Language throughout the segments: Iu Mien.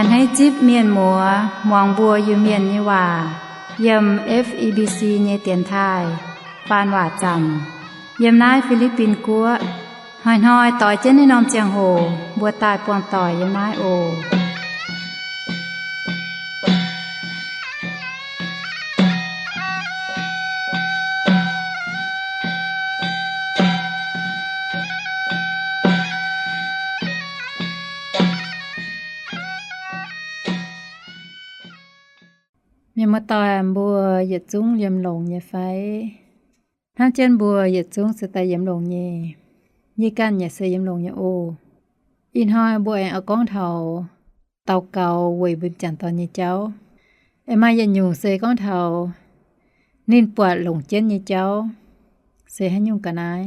Hneiv zipv mienh muoz muangx mbuo Iu-Mienh nyei waac yiem F E B C nyei dienx taaih faan waac zanc yiem naaiv Fi^li^bin Guoqv. Hnoi-hnoi doix jienv naaiv norm ziangh hoc mbuo daaih buangh doic yiem naaiv oc. Mienh muoz-doic, mbuo yietc zungv yiem longx nyei fai? Hnangv jienv mbuo yietc zungv se daaih yiem longx nyei. Yie ganh yaac se yiem longx nyei oc. Ih hnoi mbuo aengx oix gorngv taux daux gaux weic mbuo m'jangc dorn nyei jauv. Aengx maaih yietc nyungc se gorngv taux ninh buatc longc jienv nyei jauv. Se haaix nyungc ga'naaiv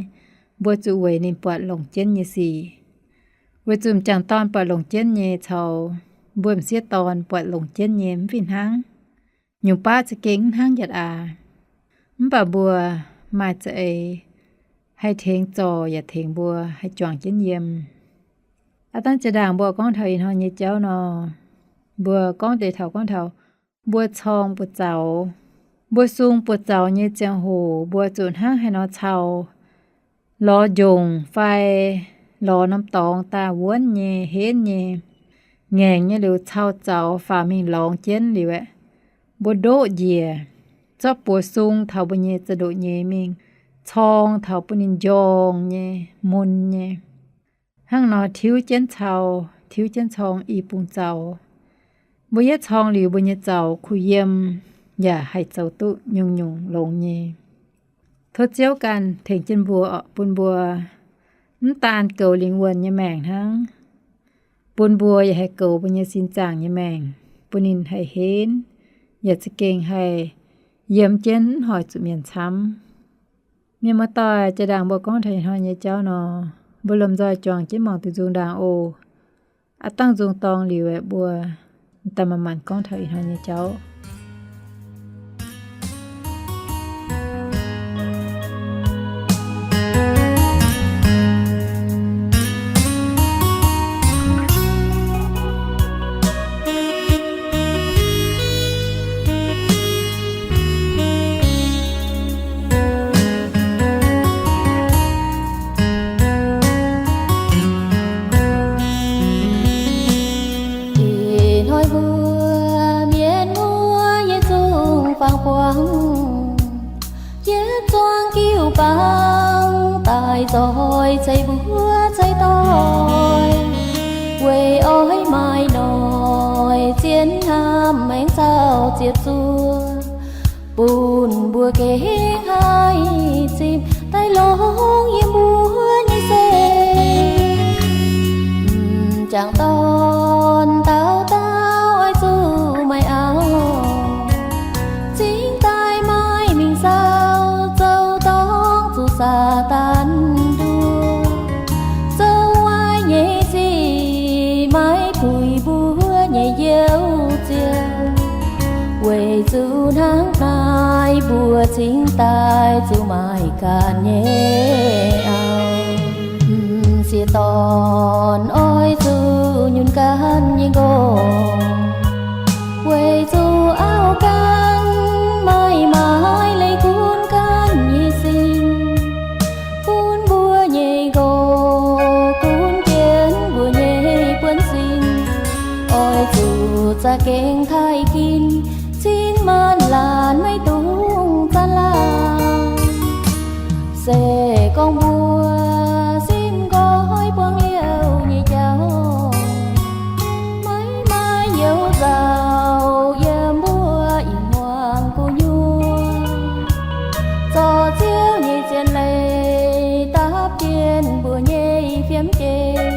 mbuo zuqc weic ninh buatc longc jienv nyei sic, weic zuqc m'jangc dorn buatc longc jienv nyei caux mbuo m'sieqv dorn buatc longc jienv nyei mv fih hnangv. Nyungc baav za'gengh mv hnangv yaac aac. Mv baac mbuo maaih za'eix haih tengx zorc yaac tengx mbuo haih juangc jienv yiem. Aav dangh jiex ndaangc mbuo gorngv taux ih hnoi nyei jauv nor, mbuo gorngv deix taux gorngv taux mbuo corng buoz-zaux. Mbuo sung buoz-zaux nyei ziangh hoc mbuo zuqc hnangv haaix nor cau, lorz njongc fai lorz norm dorngx daaih wuonv nyei, henv nyei, ngaengc nyei liuz cau zaux faaux mingh lorngx jienv liuz aeqv, mbuo ndoqv njiec, zorqv buoz sung taux mbuo nyei za'ndoqc nyeiz mingh corng taux bun ninh njorngh nyei, mun nyei. Hnangv nor tiuv jienv cau, tiuv jienv corng i bung zaux. Mbuo yietv corng liuz mbuo nyei zaux kuh yiem, yaac haih zoux duqv nyungc-nyungc longx nyei. Tov Ziouv ganh tengx jienv mbuo bun mbuo mv daan goux lingh wuonh nyei maengc hnangv, bun mbuo yaac haih goux mbuo nyei sin zaangc nyei maengc, bun ninh haih henv, yaac za'gengh haih yiem jienv mv hoic zuqc mienh camv. Mienh muoz-doic, jiex ndaangc mbuo gorngv taux ih hnoi nyei jauv nor, mbuo lomh nzoih juangc jienv mangc duqv nzung ndaangc oc. Aav dangh nzung dorng liuz aeqv, mbuo daaih manc-manc gorngv taux ih hnoi nyei jauv. Ih hnoi mbuo mienh muoz yietc zungv fangx buangv, yietc zuangx jiu-baang daaih nzoih ceix mbuo ceix doic, weic oix maaih noic zien hnamv aengx zaux ziepc zuoqv, bun mbuo gengh haih zipv daaih longx yiem mbuo nyei se. M'jangc dorn dauh dauh oix zuqc maaih auv, cingx daaih maaih mingh sau, zoux dorngx zuqc Saadaan nduov, zoux waaic nyei sic maiv puix mbuo nyei youh ziouc. Weic zuqc hnangv naaiv mbuo cingx daaih zuqc maaih ganh nyei auv. M'sieqv dorn oix zuqc nyunc ganh nyei nqox, weic zuqc auv ganh maaih maaiz leiz gunv ganh nyei sin, gunv mbuo nyei nqox, gunv jienv mbuo nyei buonv-sin. Oix zuqc za'gengh taaih ginv cin maanc laanh maiv dungx zanc laangh. Se gorngv mbuo simv nqoi buangh liouh nyei jauv, maiv maaih youz nzauh yiem mbuo ih hmuangx gu'nyuoz. Zorc Ziouv nyei zien leiz dapv jienv mbuo nyei fiem jeiv,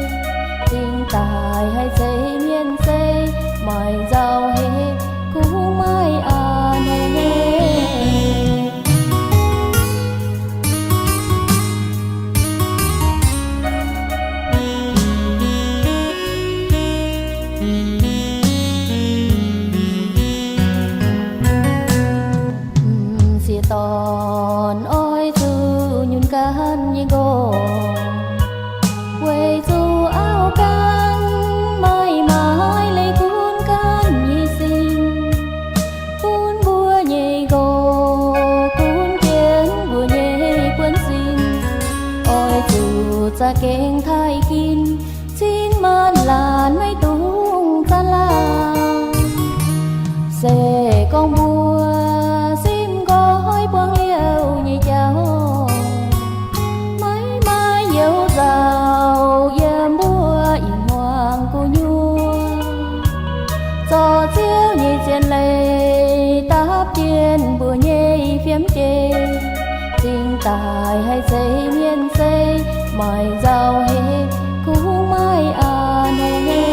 cingx daaih haih zeiz mienh zeiv, maaih nzauh heix kungx maaih a'hneiv. Dorh Ziouv nyei zien leiz dapv jienv mbuo nyei fiem jei, cingx daaih haih ceix mienh sei, maaih nzauh heix kungx maaih a'hneiv nyei.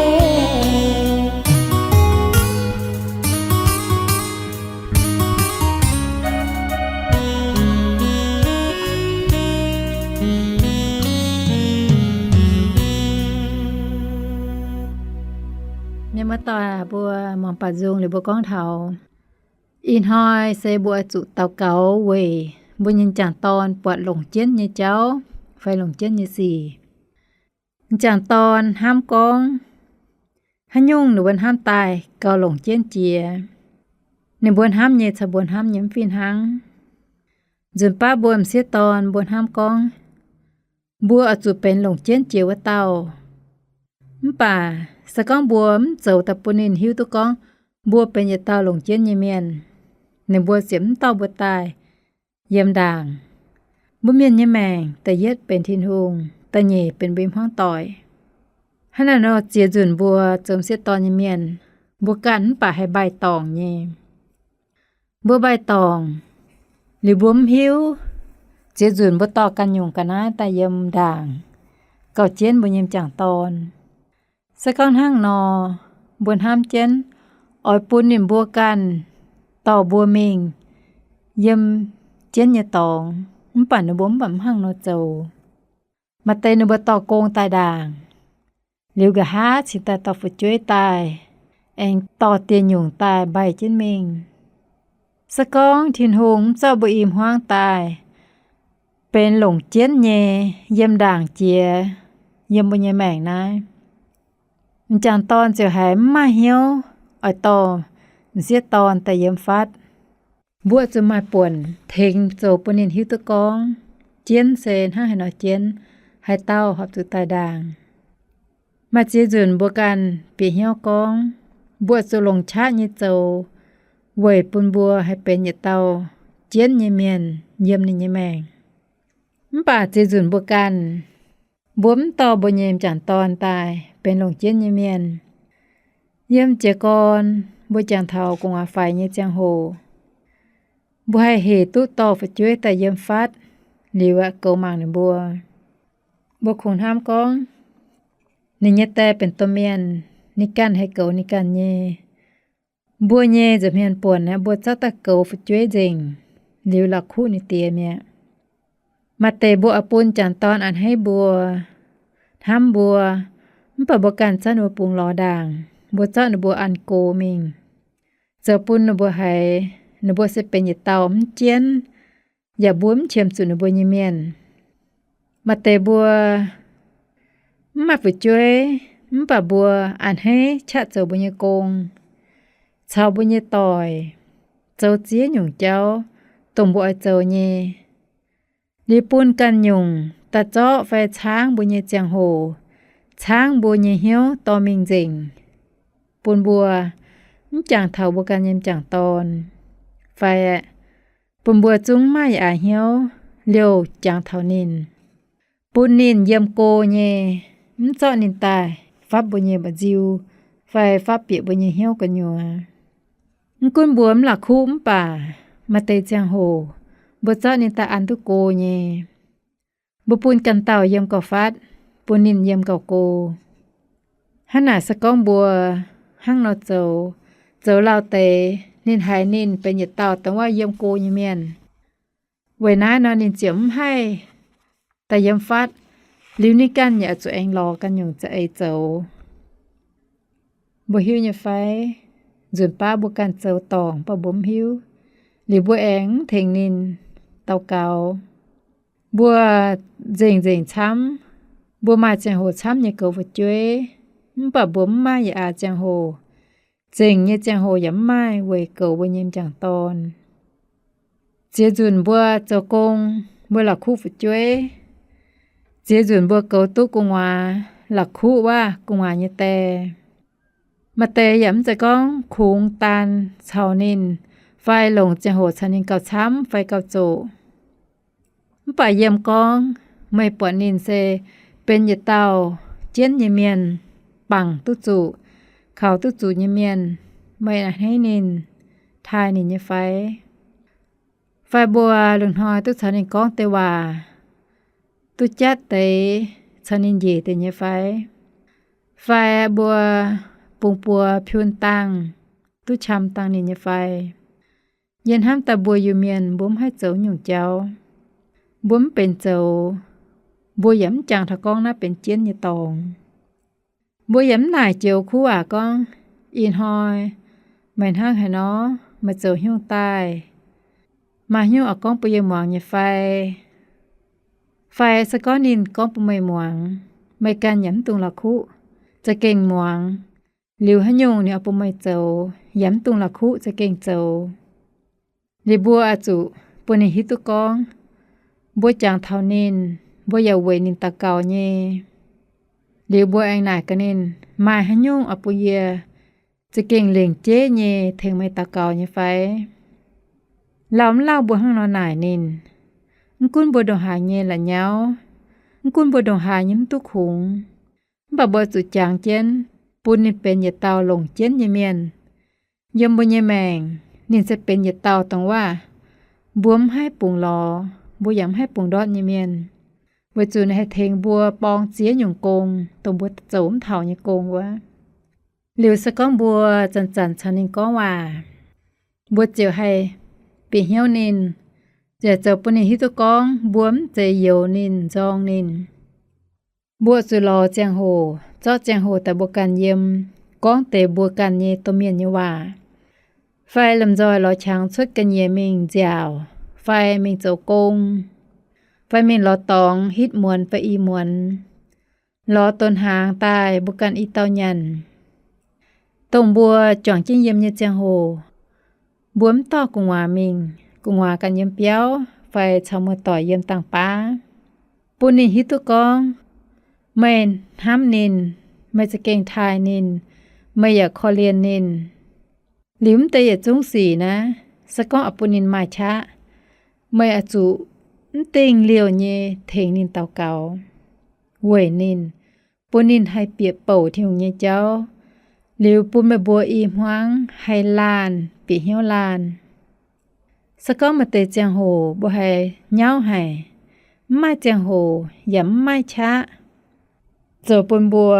Mienh muoz-doic, mbuo muangx baaux nzung liuz mbuo gorngv taux ih hnoi se mbuo oix zuqc daux gaux weic mbuo nyei m'jangc dorn buatc longc jienv nyei jauv fai longc jienv nyei sic. M'jangc dorn hnamv gorngv, haaix nyungc ninh mbuo hnamv daaih gauh longc jienv jiex. Ninh mbuo hnamv nyei caux mbuo hnamv nyei mv fih hnangv. Nzunc baav mbuo m'sieqv dorn mbuo hnamv gorngv, mbuo oix zuqc benx longc jienv jiex wuov dauh. Mv baac se gorngv mbuo mv zoux daaih bun ninh hiuv duqv gorngv mbuo benx yietc dauh longc jienv nyei mienh, ninh mbuo ziouc mv dorh mbuo daaih yiem ndaangc. Mbuo mienh nyei maengc, da'yietv benx Tin-Hungh, da'nyeic benx mbuo nyei hmuangv doic. Hnangv naaiv nor, ziex nzunc mbuo zoux m'sieqv dorn nyei mienh, mbuo ganh mv baac haih mbaih dorngc nyei. Mbuo mbaih dorngc liuz mbuo mv hiuv, ziex nzunc mbuo dorh ganh nyungc ga'naaiv daaih yiem ndaangc gauh jienv mbuo nyei m'jangc dorn. Se gorngv hnangv nor, mbuo hnamv jienv oix bun ninh mbuo ganh dorh mbuo mingh yiem jienv nyei dorngx, mv baac ninh mbuo mv baac mv hnangv nor zoux. Maaih deix ninh mbuo dorh gong daaih ndaangc, liuz nqa'haav cingx daaih dorh fu'jueiv daaih, aengx dorh dieh nyungc daaih mbaih jienv mingh. Se gorngv Tin-Hungh mv zorqv mbuo i hmuangv daaih benx longc jienv nyei yiem ndaangc jiex yiem mbuo nyei maengc naaiv, m'jangc dorn ziouc haiz mv maaih hnyouv oix dorh m'sieqv dorn daaih yiem fatv. Mbuo zuqc maaih buonc tengx zoux bun ninh hiuv duqv gorngv jienv se hnangv haaix nor jienv, haaix dauh horpc zuqc daaih ndaangc. Maaih ziex nzunc mbuo ganh bieqc hnyouv gorngv, mbuo zuqc longc qaqv nyei zoux weic bun mbuo haih benx yietc dauh jienv nyei mienh yiem ninh nyei maengc. Mv baac ziex nzunc mbuo ganh, mbuo mv dorh mbuo nyei m'jangc dorn daaih benx longc jienv nyei mienh. Yiem jiez gorn mbuo jangx taux gu'nguaaz faix nyei ziangh hoc, mbuo haih hec duqv dorh fu'jueiv daaih yiem fatv liuz aqv, goux mangc ninh mbuo. Mbuo kungx hnamv gorngv, ninh nyei die benx domh mienh, ninh ganh haih goux ninh ganh nyei. Mbuo nyei nza'hmien buonc aeqv, mbuo zorqv daaih goux fu'jueiv nzengc liuz la'kuqv ninh die mi'aqv. Maaih deix mbuo oix bun m'jangc dorn a'hneiv mbuo, hnamv mbuo, mv baac mbuo ganh zorqv ninh mbuo bungx lorz ndaangc, mbuo zorqv ninh mbuo an go mingh, zoux bun ninh mbuo haiz ninh mbuo se benx yietc dauh mv jienv, yaac mbuo mv qiemx zuqc ninh mbuo nyei mienh. Maaih deix mbuo mv maaih fu'jueiv, mv baac mbuo a'hneiv qaqv zoux mbuo nyei gong, caux mbuo nyei doic, zoux ziex nyungc jauv dongh mbuo oix zoux nyei, liuz bun ganh nyungc daaih zorqv fai caangv mbuo nyei ziangh hoc, caangv mbuo nyei hnyouv dorh mingh nzengc, bun mbuo mv jangx taux mbuo ganh nyei m'jangc dorn, fai bun mbuo zungv maaih aax hnyouv liouh jangx taux ninh, bun ninh yiem go nyei, mv zorqv ninh daaih fapv mbuo nyei mba'nziu fai fapv bieqc mbuo nyei hnyouv gu'nyuoz. Mv gunv mbuo mv la'kuqv mv baac maaih deix ziangh hoc mbuo zorqv ninh daaih an duqv go nyei. Mbuo bun ganh dauh yiem gauh fatv, bun ninh yiem gauh go. Hnangv naaic se gorngv mbuo hnangv nor zoux, zoux lauh deix, ninh haiz ninh benx yietc dauh dongh wuov yiem go nyei mienh. Weic naaiv nor ninh ziouc mv haih daaih yiem fatv, liuz ninh ganh yaac zuqc aengx lorz ganh nyungc za'eix zoux. Mbuo hiuv nyei fai? Nzunc baav mbuo ganh zoux dorngc, mv baac mbuo mv hiuv, liuz mbuo aengx mv tengx ninh daux gaux. Mbuo nzengc-nzengc camv, mbuo maaih ziangh hoc camv nyei goux fu'jueiv, mv baac mbuo mv maaih yaac aax ziangh hoc, zengc nyei ziangh hoc yaac mv maaih weic goux mbuo nyei m'jangc dorn. Ziex nzunc mbuo zoux gong, mbuo la'kuqv fu'jueiv. Ziex nzunc mbuo goux duqv gu'nguaaz, la'kuqv wuov gu'nguaaz nyei die. Maaih deix yaac mv zeiz gorngv kungx daan caux ninh fai longc ziangh hoc caux ninh gauh camv fai gauh zoqc. Mv baac yiem gorngv meih buatc ninh se benx yietc dauh jienv nyei mienh, bangc duqv zuqc, kaux duqv zuqc nyei mienh, meih a'hneiv ninh, taaih ninh nyei fai? Fai mbuo lungh hnoi duqv caux ninh gorngv deix waac, duqv jatv deix caux ninh njiec deix nyei fai? Fai mbuo bungx buoz piun dangh, duqv qam dangh ninh nyei fai? Yie hnamv daaih mbuo Iu-Mienh mbuo mv haih zoux nyungc jauv. Mbuo mv benx zoux, mbuo yaac mv jangx taux gorngv naaiv benx jienv nyei dorngx. Mbuo yaac mv naaic joux kuv waac gorngv, ih hnoi meih hnangv haaix nor, meih zoux haaix nyungc daaih, maaih haaix nyungc oix gorngv bun yie muangx nyei fai? Fai se gorngv ninh gorngv bun meih muangx, meih ganh yaac mv dungx la'kuqv, za'gengh muangx. Liuz haaix nyungc ninh oix bun meih zoux, yaac mv dungx la'kuqv, za'gengh zoux. Liuz mbuo oix zuqc bun ninh hiuv duqv gorngv mbuo jangx taux ninh, mbuo yaac weic ninh daux gaux nyei. Liuz mbuo aengx naaic gaax ninh, maaih haaix nyungc oix bun yie za'gengh lengc jeiv nyei tengx meih daux gaux nyei fai? Lauh mv lauh mbuo hnangv nor naaic ninh, mv gunv mbuo ndongc haaix nyei la'nyauv, mv gunv mbuo ndongc haaix nyei mv duqv kungx, mv baac mbuo zuqc jangx jienv bun ninh benx yietc dauh longc jienv nyei mienh. Yiem mbuo nyei maengc ninh se benx yietc dauh dongh waac mbuo mv haih bungx lorz, mbuo yaac mv haih bungx ndortv nyei mienh, weic zuqc ninh haih tengx mbuo borng ziex nyungc gong, dongh mbuo zoux mv taux nyei gong wuov. Liuz se gorngv mbuo zanc-zanc caux ninh gorngv waac, mbuo ziouc haih bieqc hnyouv ninh, ziouc zoux bun ninh hiuv duqv gorngv mbuo mv zeiz youx ninh, nzorng ninh. Mbuo zuqc lorz ziangh hoc, zorqv ziangh hoc daaih mbuo ganh yiem, gorngv deix mbuo ganh nyei domh mienh nyei waac, fai lomh nzoih lorz qangx cuotv ga'nyiec mingh nziaauc, fai mingh zoux gong, fai mingh lorz dorngx hitv muonz fai i muonz, lorz donx hnaangx daaih mbuo ganh i dauh nyanc. Dongh mbuo juangc jienv yiem nyei ziangh hoc, mbuo mv dorh gu'nguaaz mingh, gu'nguaaz ganh yiem biauv fai caux muoz-doic yiem dangh baav, bun ninh hiuv duqv gorngv meih hnamv ninh, meih za'gengh taaih ninh, meih yaac korv-lienh ninh. Liuz mv deix yietc zungv sic naaiv, se gorngv oix bun ninh maaih qaqv, meih oix zuqc mv dingh liouh nyei tengx ninh daux gaux, weic ninh, bun ninh haih bieqc bouc Tin-Hungh nyei jauv, liuz bun meih mbuo i hmuangv haih laanh bieqc hnyouv laanh. Se gorngv maaih deix ziangh hoc mbuo haiz nyauv haic, mv maaih ziangh hoc yaac mv maaih qaqv, zoux bun mbuo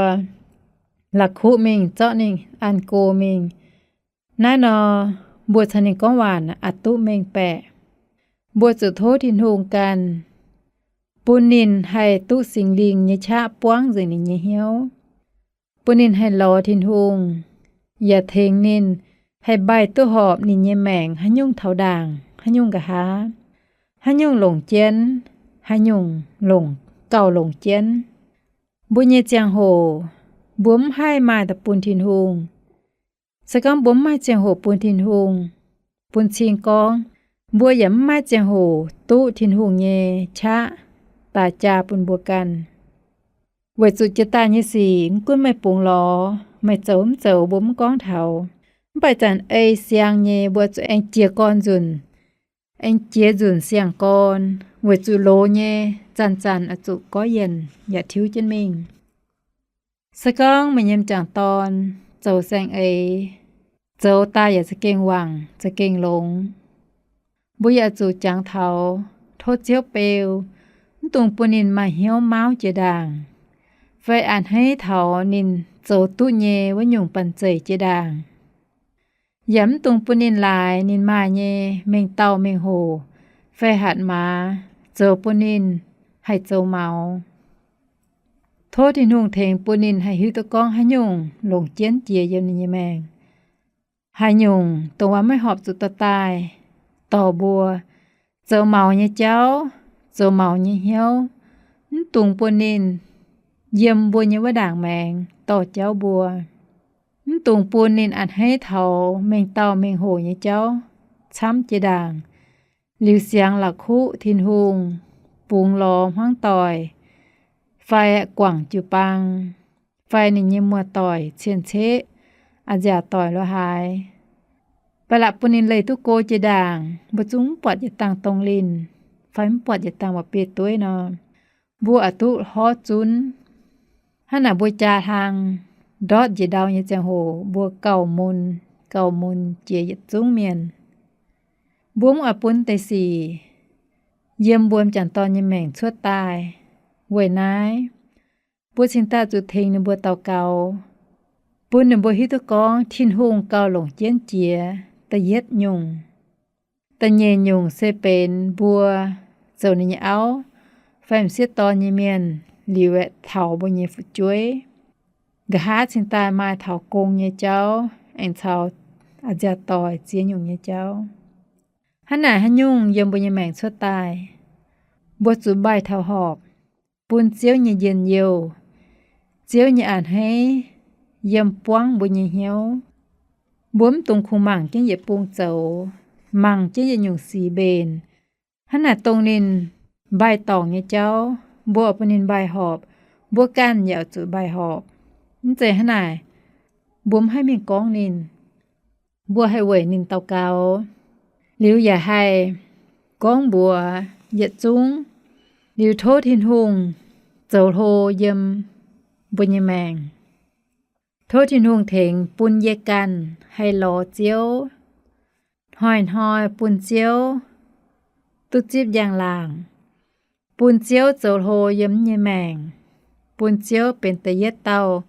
la'kuqv mingh zorqv ninh an go mingh. Naaiv nor, mbuo caux ninh gorngv waac aqc duqv mengh baeqc. Mbuo zuqc tov Tin-Hungh ganh bun ninh haih duqv Singx Lingh nyei qaqv buangv nzengc ninh nyei hnyouv, bun ninh haih lorz Tin-Hungh, yaac tengx ninh haih mbaih duqv horpc ninh nyei maengc haaix nyungc taux ndaangc, haaix nyungc nqa'haav, haaix nyungc longc jienv, haaix nyungc longc, gauh longc jienv. Mbuo nyei ziangh hoc mbuo mv haih maaih daaih bun Tin-Hungh. Se gorngv mbuo mv maaih ziangh hoc bun Tin-Hungh, bun cing gorngv mbuo yaac mv maaih ziangh hoc duqv Tin-Hungh nyei qaqv daaih jaa bun mbuo ganh. Weic zuqc jiex daaih nyei sic mv gunv meih bungx lorz, meih zoux mv zoux mbuo mv gorngv taux, mv baac zanc ei siang nyei mbuo zuqc aengx jiez gorn nzunc, aengx jiex nzunc siang-gorn, weic zuqc loz nyei zanc-zanc oix zuqc gorqv-yienh yaac tiuv jienv mingh. Se gorngv meih nyei m'jangc dorn zoux saeng-eix, zoux daaih yaac za'gengh wangc, za'gengh longx, mbuo yaac zuqc jangx taux tov Ziouv beu, mv dungx bun ninh maaih hnyouv mauv jiex ndaangc, fai a'hneiv taux ninh zoux duqv nyei wuov nyungc banh zeic jiex ndaangc. Yaac mv dungx bun ninh laaix ninh maaih nyei mengh dauh mengh hoc fai hatc maaz zoux bun ninh haih zoux maux. Tov Tin-Hungh tengx bun ninh haih hiuv duqv gorngv haaix nyungc longc jienv jiex yiem ninh nyei maengc, haaix nyungc dongh wuov maiv horpc zuqc dorh daaih dorh mbuo zoux maux nyei jauv, zoux maux nyei hnyouv. Mv dungx bun ninh yiem mbuo nyei wuov ndaangc maengx dorh jauv mbuo. Mv dungx bun ninh a'hneiv taux mengh dauh mengh hoc nyei jauv camv jiex ndaangc, liuz siangx la'kuqv Tin-Hungh, bungx lorz hmuangv doic, fai guangc jiu-baang, fai ninh nyei muoz-doic, cien-ceqv, a'nziaauc doic lo haaix. Ba'laqc bun ninh leih duqv go jiex ndaangc, mbuo zungv mv buatc yietc dangh dongh linh, fai mv buatc yietc dangh mba'biei dueiv nor, mbuo oix duqv horv zunv. Hnangv naaic mbuo jaa hlang ndortv njiec ndau nyei ziangh hoc mbuo gauh mun gauh mun jiex yietc zungv mienh. Mbuo mv oix bun deix sic yiem mbuo m'jangc dorn nyei maengc cuotv daaih. Weic naaiv, mbuo cingx daaih zuqc tengx ninh mbuo daux gaux, bun ninh mbuo hiuv duqv gorngv Tin-Hungh gauh longc jienv jiex da'yietv nyungc. Da'nyeic nyungc se benx mbuo zoux ninh nyei auv fai m'sieqv dorn nyei mienh liuz aeqv, taux mbuo nyei fu'jueiv. Nqa'haav cingx daaih maaih taux gong nyei jauv aengx caux a'nziaauc doic ziex nyungc nyei jauv. Hnangv naaic haaix nyungc yiem mbuo nyei maengc cuotv daaih, mbuo zuqc mbaih taux horpc, bun Ziouv nyei njien-youh, Ziouv nyei a'hneiv yiem buangv mbuo nyei hnyouv. Mbuo mv dungx kungx mangc jienv yietc bung zoux, mangc jienv yietc nyungc sic mbenc. Hnangv naaic dongh ninh mbaih dorngc nyei jauv, mbuo oix bun ninh mbaih horpc, mbuo ganh yaac zuqc mbaih horpc. Mv zeiz hnangv naaic, mbuo mv haih mingh gorngv ninh. Mbuo haih weic ninh daux gaux, liuz yaac haih gorngv mbuox yietc zungv, liuz tov Tin-Hungh zoux hlo yiem mbuo nyei maengc. Tov Tin-Hungh tengx bun yie ganh haih lorz Ziouv, hnoi-hnoi bun Ziouv duqv zipv njang-laangc, bun Ziouv zoux hlo yiem yie nyei maengc, bun Ziouv benx da'yietv dauh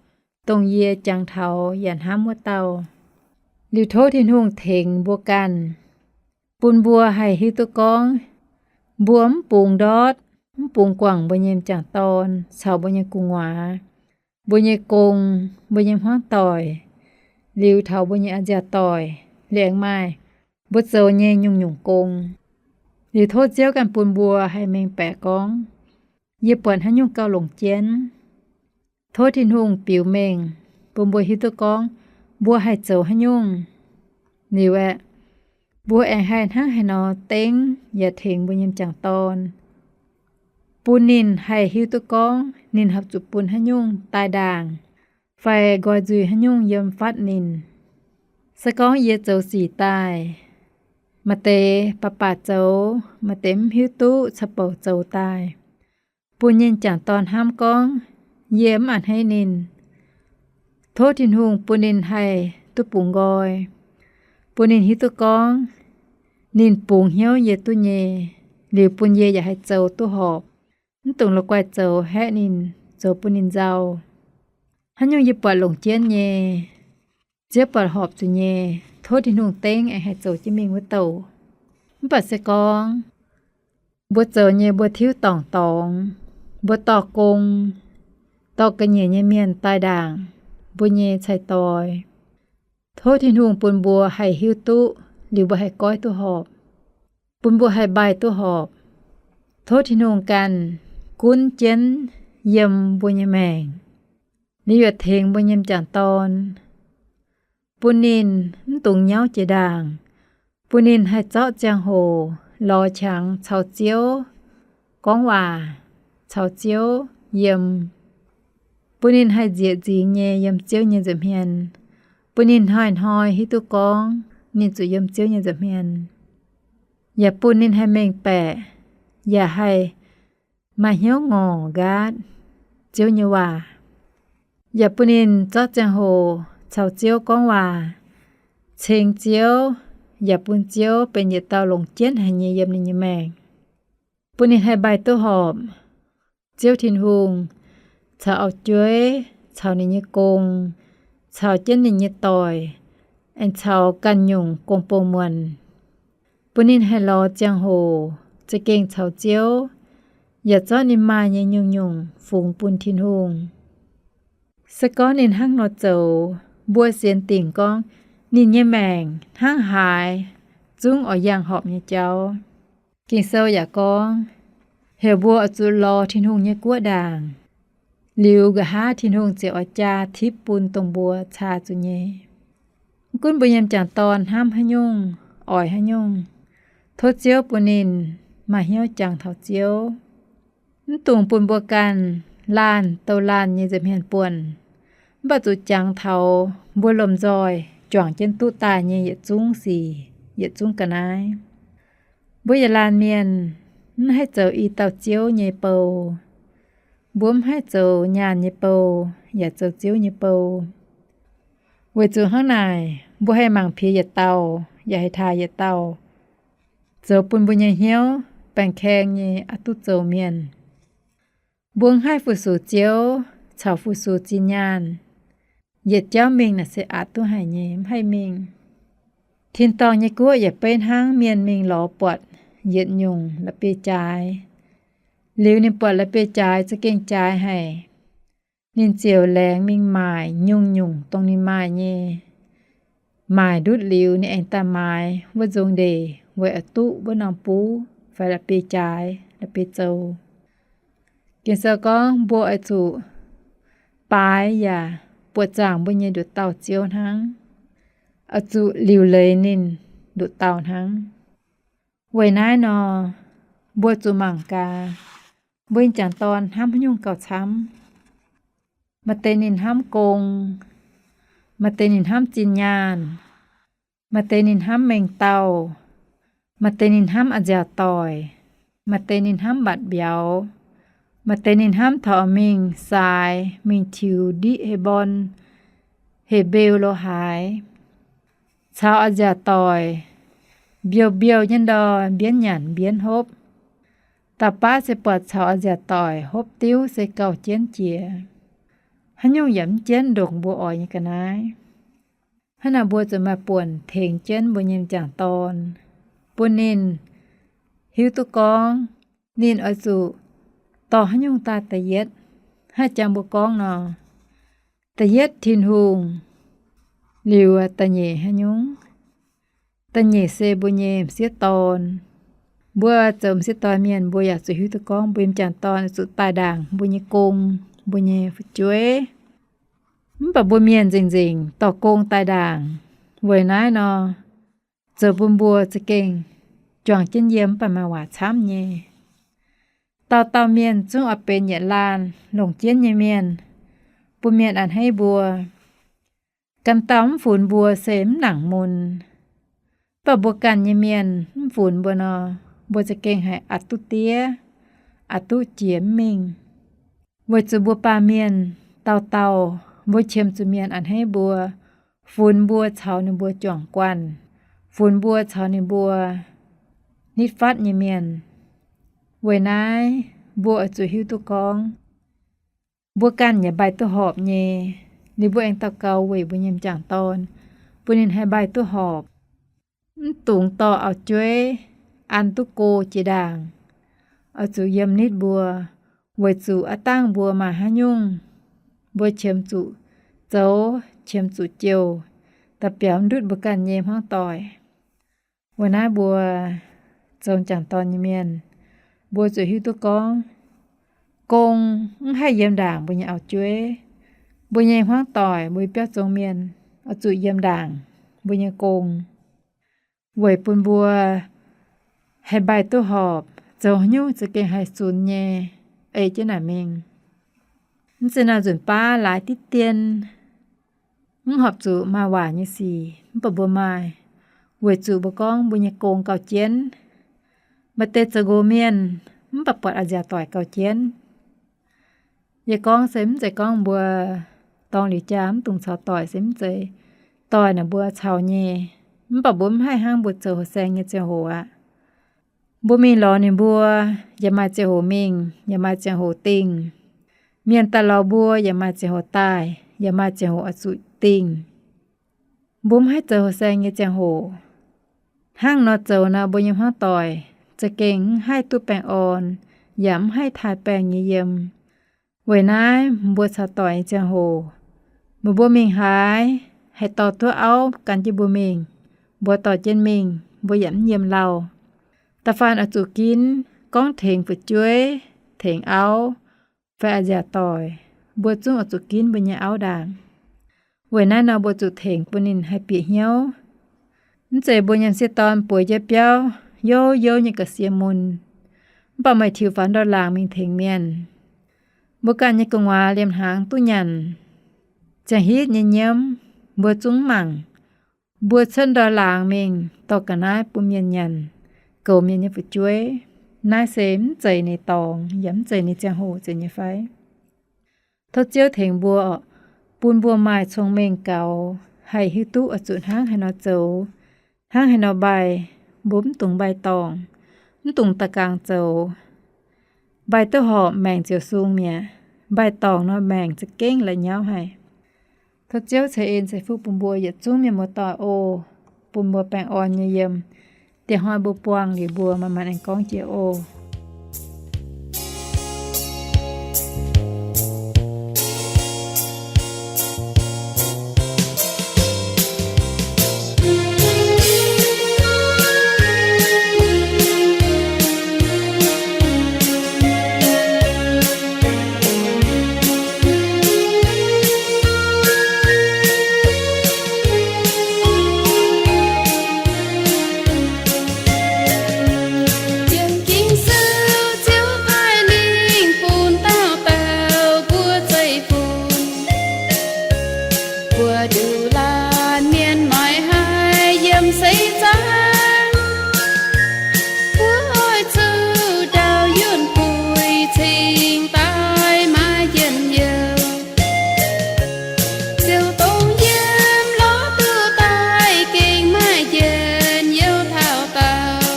dongh yie jangx taux yaac hnamv wuov dauh. Liuz tov Tin-Hungh tengx mbuo ganh, bun mbuo haih hiuv duqv gorngv mbuo mv bungx ndortv, mv bungx guangc mbuo nyei m'jangc dorn caux mbuo nyei gu'nguaaz, mbuo nyei gong, mbuo nyei hmuangv doic, liuz taux mbuo nyei a'nziaauc doic, liuz aengx maaih mbuo zoux nyei nyungc-nyungc gong. Liuz tov Ziouv ganh bun mbuo haih mengh baeqc gorngv, yie buatc haaix nyungc gauh longc jienv. Tov Tin-Hungh biux mengh bun mbuo hiuv duqv gorngv mbuo haih zoux haaix nyungc. Liuz aeqv, mbuo aengx haih hnangv haaix nor dengv yaac tengx mbuo nyei m'jangc dorn, bun ninh haih hiuv duqv gorngv ninh haih zuqc bun haaix nyungc daaih ndaangc, fai nqoi nzuih haaix nyungc yiem fatv ninh. Se gorngv yie zoux sic daaih, maaih deix baac baac zoux, maaih deix mv hiuv duqv caux bouc zoux daaih, bun nyei m'jangc dorn hnamv gorngv yie mv a'hneiv ninh. Tov Tin-Hungh bun ninh haih duqv bungx nqoi, bun ninh hiuv duqv gorngv ninh bungx hnyouv yie duqv nyei, liuz bun yie yaac haih zoux duqv horpc, mv dungx la'guaih zoux haeqv ninh, zoux bun ninh nzauh. Haaix nyungc yie buatc longc jienv nyei, Ziouv buatc horpc zuqc nyei, tov Tin-Hungh dengv aengx haih zoux jienv mingh wuov douc. Mv baac se gorngv mbuo zoux nyei mbuo tiuv dorngc dorngx, mbuo dorh gong, dorh ga'nyiec nyei mienh daaih ndaangc mbuo nyei cai-doix, tov Tin-Hungh bun mbuo haih hiuv duqv liuz mbuo haih goiv duqv horpc, bun mbuo haih mbaih duqv horpc. Tov Tin-Hungh ganh gunv jienv yiem mbuo nyei maengc, liuz yaac tengx mbuo nyei m'jangc dorn, bun ninh mv dungx nyauv jiex ndaangc, bun ninh haih zorqv ziangh hoc lorz qangx caux Ziouv gorngv waac, caux Ziouv yiem, bun ninh haih nzieqc nzingx nyei yiem Ziouv nyei nza'hmien, bun ninh hnoi-hnoi hiuv duqv gorngv ninh zuqc yiem Ziouv nyei nza'hmien, yaac bun ninh haih mengh baeqc, yaac haih maaih hnyouv ngorc nqaatv Ziouv nyei waac, yaac bun ninh zorqv ziangh hoc caux Ziouv gorngv waac, ceng Ziouv, yaac bun Ziouv benx yietc dauh longc jienv haic nyei yiem ninh nyei maengc, bun ninh haih mbaih duqv horpc Ziouv Tin-Hungh caux auv-jueiv, caux ninh nyei gong, caux jienv ninh nyei doic, aengx caux ganh nyungc gong-bou muonc, bun ninh haih lorz ziangh hoc za'gengh caux Ziouv, yaac zorqv ninh maaih nyei nyungc-nyungc fungx bun Tin-Hungh. Se gorngv ninh hnangv nor zoux, mbuo sienx dingc gorngv ninh nyei maengc hnangv haaix zungv oix yangh horpc nyei jauv. Ging-Sou yaac gorngv, heuc mbuo oix zuqc lorz Tin-Hungh nyei guoqv ndaangc, liuz nqa'haav Tin-Hungh ziouc oix jaa tipv bun dongh mbuo caa zuqc nyei. Mv gunv mbuo nyei m'jangc dorn hnamv haaix nyungc, oix haaix nyungc, tov Ziouv bun ninh maaih hnyouv jangx taux Ziouv. Mv dungx bun mbuo ganh laanh douh laanh nyei nza'hmien buonc, mv baac zuqc jangx taux mbuo lomh nzoih juangc jienv duqv daaih nyei yietc zungv sic, yietc zungv ga'naaiv. Mbuo yietc laanh mienh mv haih zoux i dauh Ziouv nyei bou. Mbuo mv haih zoux nyaanh nyei bou, yaac zoux Ziouv nyei bou. Weic zuqc hnangv naaic, mbuo haih mangc piex yietc dauh, yaac haih taaih yietc dauh, zoux bun mbuo nyei hnyouv baengh kaeng nyei aqc duqv zoux mienh. Mbuo mv haih fu-sux Ziouv caux fu-sux zinh nyaanh, yietc jauv mingh naaic se aqc duqv haic nyei, mv haih mingh. Tin-dorngh nyei guoqv yaac beiv hnangv mienh mingh lorz buatc yietc nyungc la'bieiv-jaaix. Liuz ninh buatc la'bieiv-jaaix za'gengh jaaix haic, ninh ziouc laengz mingh maaic nyungc-nyungc dongh ninh maaih nyei. Maaic ndutv liuz, ninh aengx daaih maaiz wuov nzong ndeic weic aqc duqv wuov norm buv fai la'bieiv-jaaix, la'bieiv-zou. Ging-Sou gorngv mbuo oix zuqc baaix yaac buoqc zaangc mbuo nyei nduqc dauh Ziouv hnangv, oix zuqc liuc leiz ninh nduqc dauh hnangv. Weic naaiv nor, mbuo zuqc mangc gaax, mbuo nyei jangc dorn hnamv haaix nyungc gauh camv. Maaih deix ninh hnamv gong, maaih deix ninh hnamv zinh nyaanh, maaih deix ninh hnamv mengh dauh, maaih deix ninh hnamv a'nziaauc doic, maaih deix ninh hnamv mbatc mbiauz, maaih deix ninh hnamv taux mingh saaix, mingh tiux ndiqv hei mborn, hec mbeu lo haaix, caux a'nziaauc doic mbiouh-mbiouh nyei ndor mbienv nyanc mbienv hopv. Dauh baav se buatc caux a'nziaauc doic hopv diuv se gauh jienv jiex. Haaix nyungc yaac mv jienv ndongc mbuo oix nyei ga'naaiv. Hnangv naaic mbuo zuqc maaih buonc tengx jienv mbuo nyei m'jangc dorn, bun ninh hiuv duqv gorngv ninh oix zuqc dorh haaix nyungc daaih da'yietv. Hnangv jangx mbuo gorngv nor, da'yietv Tin-Hungh, liuz da'nyeic haaix nyungc? Da'nyeic se mbuo nyei m'sieqv dorn. Mbuo zoux m'sieqv dorn mienh, mbuo yaac zuqc hiuv duqv gorngv mbuo nyei m'jangc dorn zuqc daaih ndaangc mbuo nyei gong, mbuo nyei fu'jueiv. Mv baac mbuo mienh nzengc-nzengc dorh gong daaih ndaangc. Weic naaiv nor, zoux bun mbuo za'gengh juangc jienv yiem mv baac maaih waac camv nyei. Dauh dauh mienh zungv oix benx yietc laanh longc jienv nyei mienh, bun mienh a'hneiv mbuo. Ganh dauh mv funx mbuo se mv nangc mun. Mv baac mbuo ganh nyei mienh mv funx mbuo nor, mbuo za'gengh haiz aqc duqv diev, aqc duqv jiex mv mingh. Weic zuqc mbuo baamh mienh dauh dauh, mbuo qiemx zuqc mienh a'hneiv mbuo, funx mbuo caux ninh mbuo juangc guanh, funx mbuo caux ninh mbuo nitv fatv nyei mienh. Weic naaiv mbuo oix zuqc hiuv duqv gorngv, mbuo ganh yaac mbaih duqv horpc nyei. Liuz mbuo aengx daux gaux weic mbuo nyei m'jangc dorn, bun ninh haih mbaih duqv horpc. Mv dungx dorh auv-jueiv an duqv go jiex ndaangc. Oix zuqc yiem nitv mbuo, weic zuqc aav dangh mbuo maaih haaix nyungc, mbuo qiemx zuqc zoux, qiemx zuqc jouh, da'biaux ndutv mbuo ganh nyei hmuangv doic. Weic naaiv mbuo zoux m'jangc dorn nyei mienh, mbuo zuqc hiuv duqv gorngv, gong mv haih yiem ndaangc mbuo nyei auv-jueiv. Mbuo nyei hmuangv doic, mbuo biauv zong mienh oix zuqc yiem ndaangc mbuo nyei gong, weic bun mbuo haih mbaih duqv horpc, zoux haaix nyungc za'gengh haih zunx nyei, ei jienv naaic mingh. Mv zeiz nor nzunc baav laaix diqv dien, mv horpc zuqc maaih waac nyei sic, mv baac mbuo maaih, weic zuqc mbuo gorngv mbuo nyei gong gauh jienv. Maaih deix zoux nqox mienh mv baac buatc a'nziaauc doic gauh jienv. Yie gorngv se mv zeiz gorngv mbuo dorng liuz jaa mv dungx caux doic, se mv zeiz. Doic naaic mbuo caux nyei, mv baac mbuo mv haih hnangv mbuo zoux houh saeng nyei ziangh hoc aqv. Mbuo mingh lorz ninh mbuo, yaac maaih ziangh hoc mingh, yaac maaih ziangh hoc dingh. Mienh daaih lorz mbuo, yaac maaih ziangh hoc daaih, yaac maaih ziangh hoc oix zuqc dingh. Mbuo mv haih zoux houh saeng nyei ziangh hoc. Hnangv nor zoux nor, mbuo nyei hmuangv doic za'gengh mv haih duqv baengh orn, yaac mv haih taaih baengh nyei yiem. Weic naaiv mbuo caux doic nyei ziangh hoc, meih mbuo mingh haaix, haih dorh duqv auv gan jienv mbuo mingh, mbuo dorh jienv mingh, mbuo yaac mv yiem lauh. Da'faanh oix zuqc ginv gorngv tengx fu'jueiv, tengx auv, fai a'nziaauc doic, mbuo zungv oix zuqc ginv mbuo nyei auv ndaangc. Weic naaiv nor mbuo zuqc tengx bun ninh haih bieqc hnyouv. Mv zeiz mbuo nyei m'sieqv dorn bueix jienv biauv youv youv nyei ga'sie mun, mv baac meih tiux faaux ndor-laangc mingh tengx mienh. Mbuo ganh nyei gu'nguaaz liemh hnaangx duqv nyanc, ziangh hitv nyei nyiemv mbuo zungv mv mangc. Mbuo cuotv ndor-laangc mingh dorh ga'naaiv bun mienh nyanc, goux mienh nyei fu'jueiv. Naaiv se mv zeiz ninh dorngx yaac mv zeiz ninh ziangh hoc zeiz nyei fai? Tov Ziouv tengx mbuo, bun mbuo maaih cong-mengh gaux, haih hiuv duqv oix zuqc hnangv haaix nor zoux, hnangv haaix nor mbaih. Mbuo mv dungx mbaih dorngc, mv dungx da'gaangh zoux. Mbaih duqv horpc maengc ziouc sung mi'aqv. Mbaih dorngc nor maengc za'gengh la'nyauv haic. Tov Ziouv ceix en ceix fuqv bun mbuo yietc zungv mienh muoz-doic oc, bun mbuo baengh orn nyei yiem dieh hnoi mbuo buangh liuz mbuo manc-manc aengx gorngv jiex oc. Yiem Ging-Sou Ziouv daaih lingh bun dauh dauh mbuo zeiv-fun. Mbuo nduqc laanh mienh maiv haih yiem seix zaangc. Mbuo oix zuqc ndau yunh buix cingx daaih maaih njien-youh. Ziouv dongh yiem lorz duqv daaih gengh maaih njien-youh taux daauh.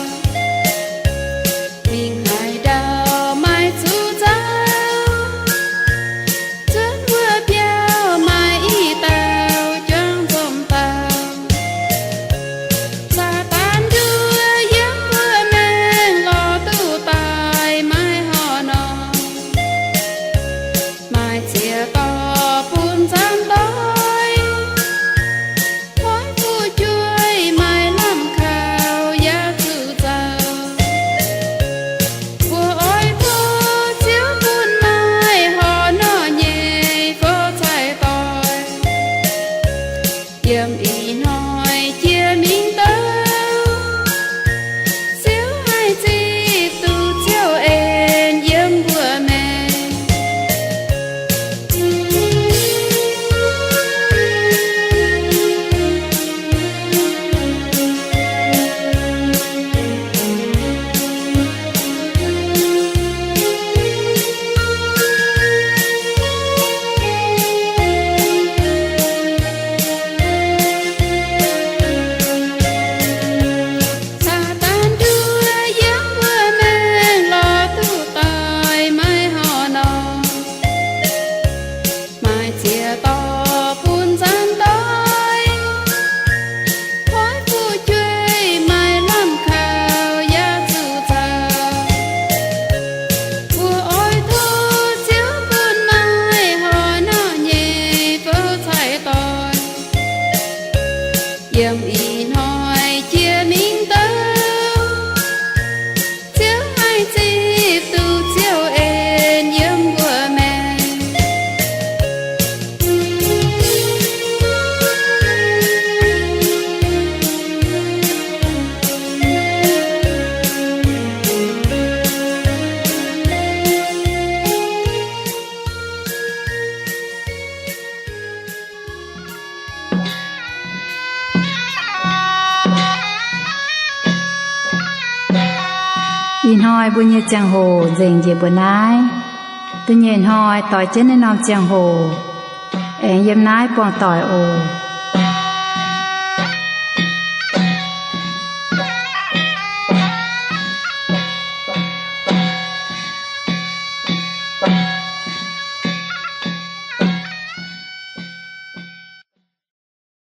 Mingh haaix ndau maaih zuqc nzauh, zuonx wuov biauv maaih i dauh juangc nzomc dauh. Saadaan nduov yiem wuov maengh lorz duqv daaih maaih horc norm, maaih ziec-dorh bun nzanc doic. Hnoi fu'jueiv maaih lamh kaux yaac zuqc zoux. Mbuo oix tov Ziouv bun maaih horc norm nyei fouv cai doic, yiem ih hnoi jiex mingh douc. Ziouv haih zipv duqv ziouc en yiem mbuo maengc. Saadaan nduov yiem wuov maengh lorz duqv daaih maaih horc norm, maaih ziec-dorh bun nzanc doic. Hnoi fu'jueiv maaih lamh kaux yaac zuqc zoux. Mbuo oix tov Ziouv bun maaih horc norm nyei fouv cai doic, yiem ih hnoi jiex mingh douc. Ziouv haih zipv duqv ziouc en yiem mbuo maengc. Ih hnoi mbuo nyei ziangh hoc nzengc njiec mbuo naaiv. Da'nyeic hnoi doix jienv naaiv norm ziangh hoc aengx yiem naaiv buangh doic oc.